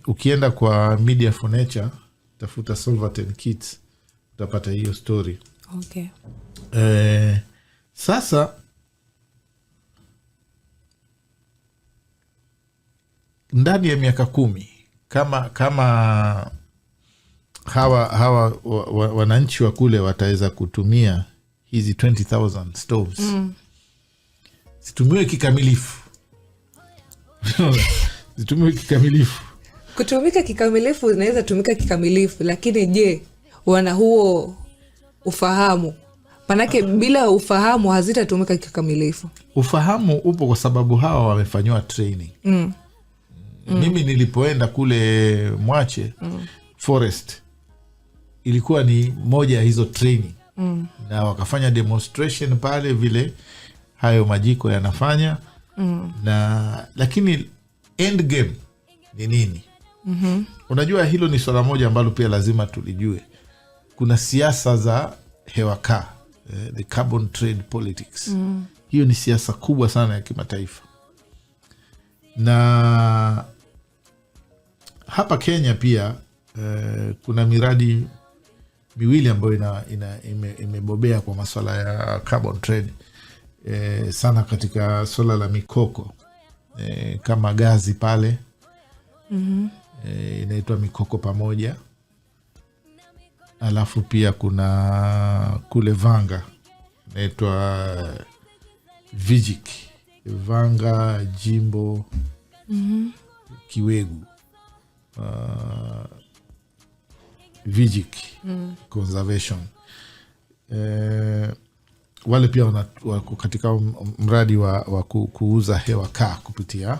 Ukienda kwa Media for Nature, tafuta Solvatten kits, utapata hiyo story. Sasa ndani ya miaka 10 kama hawa wananchi wa kule wataweza kutumia hizi 20,000 stoves, zitumiwe kikamilifu, zitumiwe kikamilifu. Kutumika kikamilifu, zinaweza tumika kikamilifu, lakini je, wana huo ufahamu? Manake bila ufahamu hazitatumika kikamilifu. Ufahamu upo kwa sababu hawa wamefanyiwa training. Mimi nilipoenda kule Mwache Forest, ilikuwa ni moja ya hizo training na wakafanya demonstration pale vile hayo majiko yanafanya na lakini end game ni nini? Unajua, hilo ni swala moja ambalo pia lazima tulijue. Kuna siasa za hewa kaa, the carbon trade politics. Hiyo ni siasa kubwa sana ya kimataifa, na hapa Kenya pia kuna miradi miwili ambayo imebobea kwa maswala ya carbon trade, sana katika swala la mikoko, kama Gazi pale inaitwa Mikoko Pamoja, alafu pia kuna kule Vanga inaitwa Vijik, Vanga Jimbo Kiwegu, Vijik Conservation. Wale pia wako katika mradi wa kuuza hewa kaa kupitia